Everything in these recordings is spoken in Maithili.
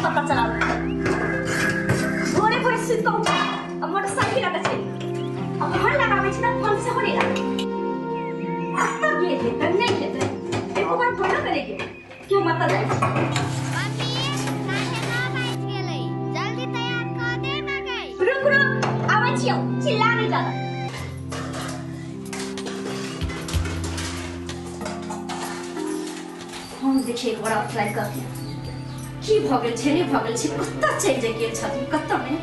पता चला भोरे भोरे सुति कऽ उठल आ मोटरसाइकिल लऽ कऽ चलि आ फोन लगाबै छी तऽ फोन सेहो नहि लागै। कतऽ गेल हेतै नहि हेतै एको बार फोनो करै गेल केओ मत जाइ छै। मम्मी 9:30 बाजि गेलै, जल्दी तैयार कऽ दे ना गई। रुक रुक आबै छियौ, चिल्ला नहि ज्यादा। हम देखिए एक बार ट्राई कऽ की भऽ गेल छै नहि भऽ गेल छै, कतऽ चलि जाइ गेल छथिन कतऽ नहि।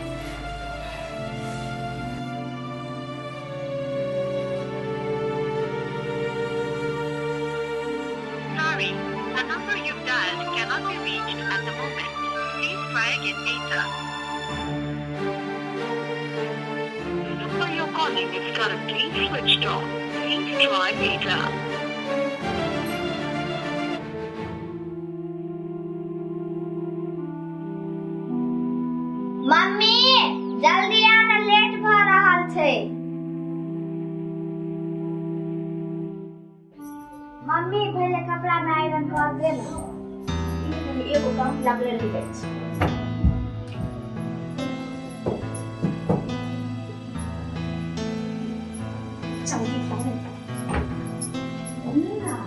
Sorry, the number you've dialed cannot be reached at the moment. Please try again later. The number you're calling is currently switched off. Please try later. Mummy जल्दी आ ना, लेट भऽ रहल छै। मम्मी पहिले कपड़ा में आयरन कर दे ना। एगो काम लागले रहि जाइ छै। चलती खाने ना।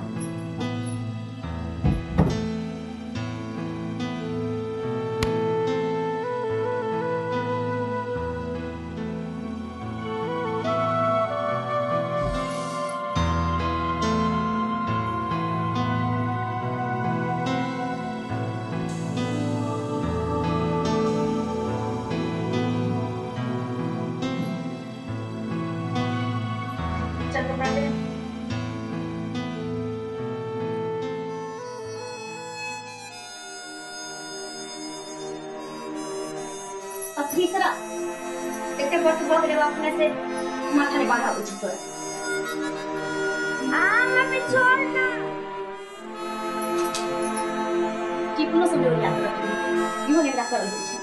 चल कपड़ा ले। और तीसरा एते बर्त भऽ गेलै अपने से माथा ने बाधा आबै छै तोरा। आ मम्मी छोड़ ना। टिफिनो सब ओरिया कऽ रखली, इहो ने एकरा करल होइ छै।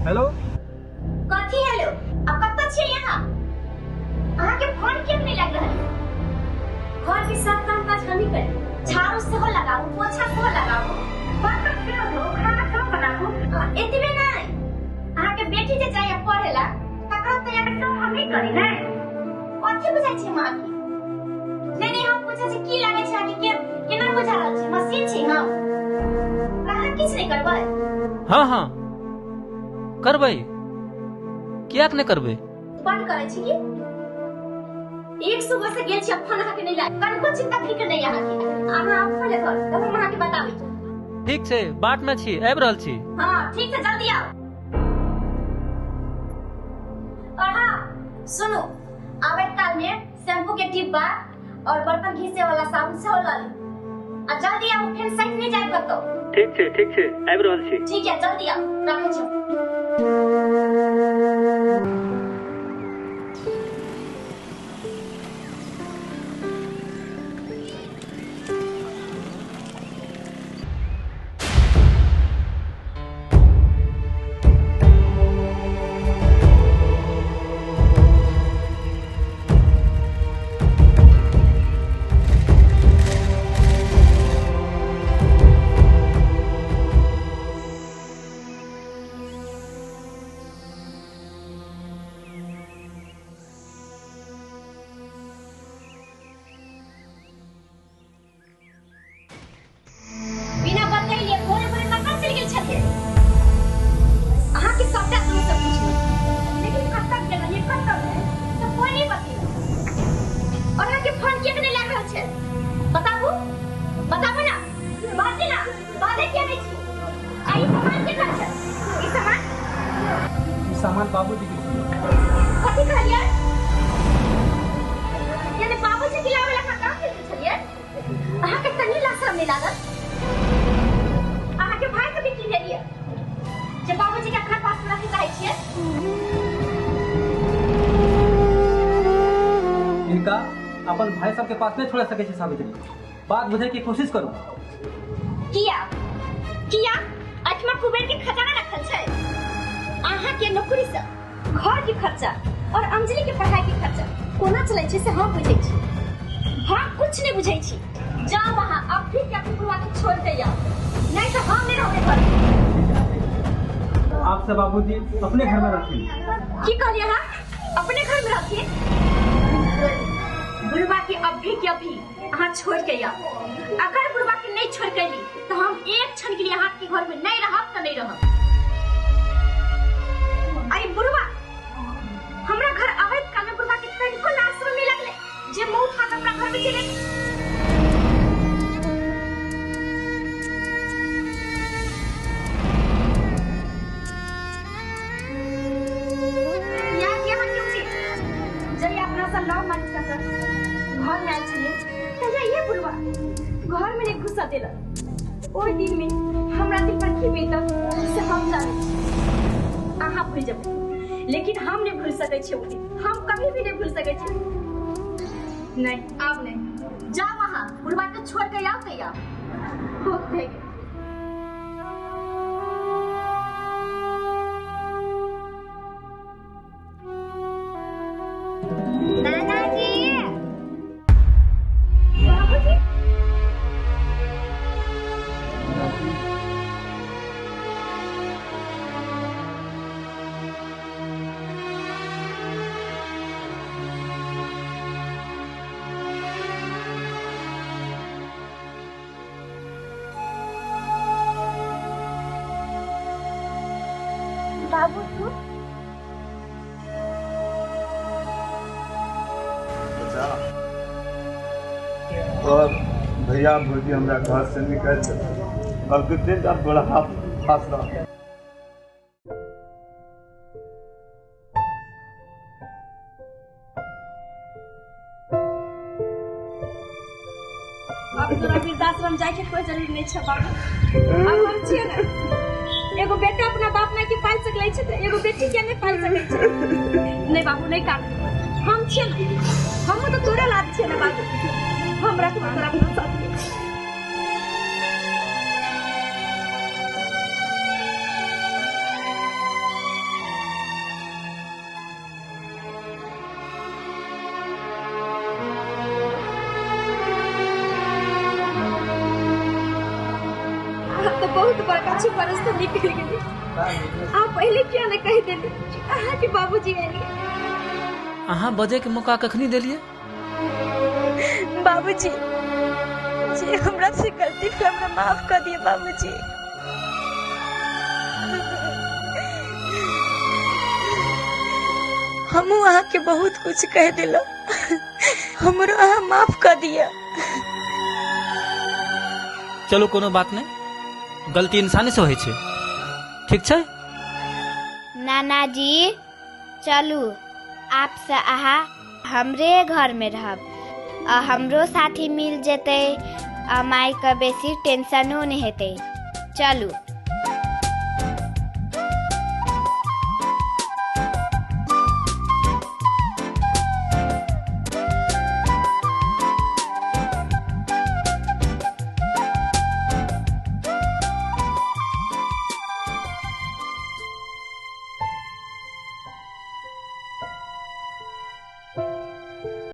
हेलो, कथी हेलो? अब कतऽ छियै यहाँ? अहाँके फोन किया नहि लागि रहल? घर के सब काम काज हमही करी, झाड़ू सेहो लगाबू, पोछा सेहो लगाबू, बर्तन सेहो धोउ, खाना सेहो बनाबू। एतबे नहि, अहाँके बेटी जे जाइया पढ़े ला तकरो तैयारी सेहो हमही करी ने। कथी बुझाइ छै माँ के? नहि नहि, हम पूछै छी की लागै छै अहाँके, केना बुझा रहल छी? मशीन छी हम, अहाँ किछु नहि करबै? हाँ हाँ करबै, कियाक नहि करबै? बंद करै छी की? एक सुबह से गेल छी, फोन अहाँके नहि लाग, कनको चिंता फिक्र नहि अहाँके। अहाँ आबू पहिले घर, तब हम अहाँके बताबै छी। ठीक छै, बाट में छी, आबि रहल छी। हाँ ठीक छै, जल्दी आउ। और हाँ सुनू, आबैत काल में शैम्पू के डिब्बा और बर्तन घिसे वाला साबुन सेहो लऽ लेब। आ जल्दी आबू, फेर सटि नहि जायब कतौ। ठीक छै ठीक छै, आबि रहल छी। ठीक है, जल्दी आउ, राखै छी। सामान बाबूजी के छियै। कथी कहलियै? यानी बाबूजी के लावे ला काम के छलियै? अहाँ के तनी ला शरम नहीं लागत? अहाँ के भाई के भी की भेलियै जे बाबूजी के अपना पास रखे चाहै छियै? इनका अपन भाई सब के पास नहीं छोड़ सकै छै सावित्री, बात बुझे की कोशिश करू। किया किया अठमा कुबेर के खजाना रखल छै? अहाँ के नौकरी से घर के खर्चा और अंजलि के पढ़ाई के खर्चा कोना चलै छै से हम बुझै छी। हम कुछ नहीं बुझै छी। जाओ वहाँ अभी के अपनी बुढ़वा के छोड़ के आओ, नहीं तो हम नहीं रहबे घर। आपसे बाबूजी अपने घर में रखी। की कहलियै अहाँ? अपने घर में रखी? बुढ़वा के अभी के अभी अहाँ छोड़ के आओ। अगर बुढ़वा के नहीं छोड़ के ली तो हम एक क्षण के लिए अहाँ के घर में नहीं रहब तो नहीं रहब। आई बुढ़वा हमरा घर आवैत काल में बुढ़वा के तनिको लाज शरम नहीं लगले जे मुंह उठा के हमरा घर में चले। यहाँ के अहाँ क्यों जब अपना सा लव मैरिज कर घर में आयल छलियै तहिया ये बुढ़वा घर में नहीं घुसा देलक। ओहि दिन में हमरा दिल पर की बीतल से हम जानै छी। अहाँ भूल जेबै लेकिन हम नहीं भूल सकै छियै। ओ दिन हम कभी भी नहीं भूल सकै छियै। नहीं आब नहीं, जाओ अहाँ बुढ़वा के छोड़ के आओ तैया बहुत भए गेल। नानाजी, बाबूजी, बाबू तू और भैया भौजी हमरा घर से निकल और 2-3 टा बड़ा फासला। अब तोरा वृद्धाश्रम जाए के कोई जरूरी नहीं छै बाबू। अब हम छियै ने, एगो बेटा अपना बाप माय के पाल सकलै छै तऽ एगो बेटी के नहीं पाल सकै छै। नहीं बाबू नहीं कान, हम छियै ने, हमहूँ तऽ तोरे लाज छियै ने बाबू। हम रखबो तोरा अपना साथ में। बहुत बड़का छुपा रास्ता निकल गेली। आप पहले क्यों नहीं कह देली अहाँ के बाबूजी एलियै? अहाँ बजे के मौका कखनी देलियै? बाबूजी जी हमरा से गलती भेल, हमरा माफ कर दिए बाबूजी। हमहूँ अहाँ के बहुत कुछ कह दिलो, हमरो अहाँ माफ कर दिया। चलो कोनो बात नहीं, गलती इंसानी से होइ छै, ठीक छै? नानाजी चलू आपसे अहाँ हमरे घर में रहब आ हमरो साथी मिल जेतै आ माई के बेसी टेंशनो नहीं हेतै। चलू।